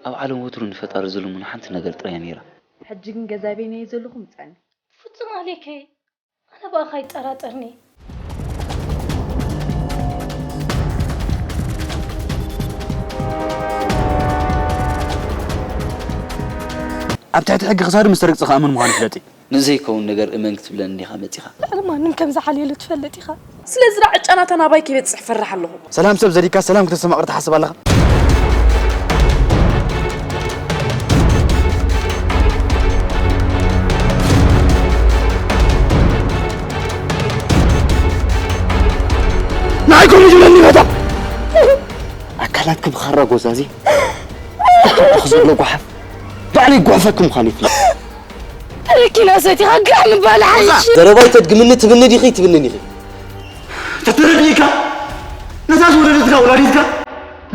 ኣብ ዓለም ወትሩ ንፈጣሪ ዝልምኖ ሓንቲ ነገር ጥራይ እያ ነይራ። ሕጂ ግን ገዛ በይነይ ዘለኹ ምጻኒ። ፍጹም ኣሌከይ፣ ኣነ ብኣኻ ኣይጠራጠርኒ። ኣብ ትሕቲ ሕጊ ክሳዱ ምስ ተረግጸ ከኣ መን ምዃኑ ፍለጢ። ንዘይከውን ነገር እመን ክትብለኒ እንዲኻ መጺኻ። ልዕሊ ማንም ከም ዝሓልየሉ ትፈልጥ ኢኻ። ስለዚ ደኣ ዕጫ ናታ ናባይ ከይበጽሕ ፈርሕ ኣለኹ። ሰላም ሰብ ዘዲካ ሰላም ክተስተማቕር ትሓስብ ኣለኻ? ንዓይ ከምኡ ይብለኒ መታ ኣካላትኪ ብኻራ ጎዛዚ ክተብኽ ዘሎ ጓሓፍ ባዕለይ ጓሕፈኪ ምዃኑ ይፍለጥ። ረኪና ሰቲኻ ጋዕ ምባል ሓይሽ። ዘረባይ ተድግምኒ ትብኒ ዲኺ ትብንኒ ኢኺ። ተተረዲእካ ነዛ ዝወለደትካ ወላዲትካ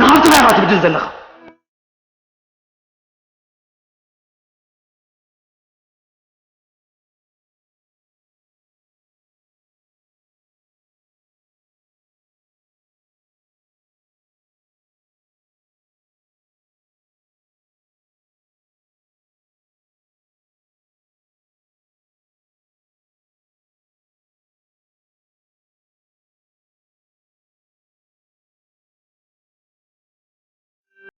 ንሃብትኻ ኢኻ ትብድል ዘለኻ።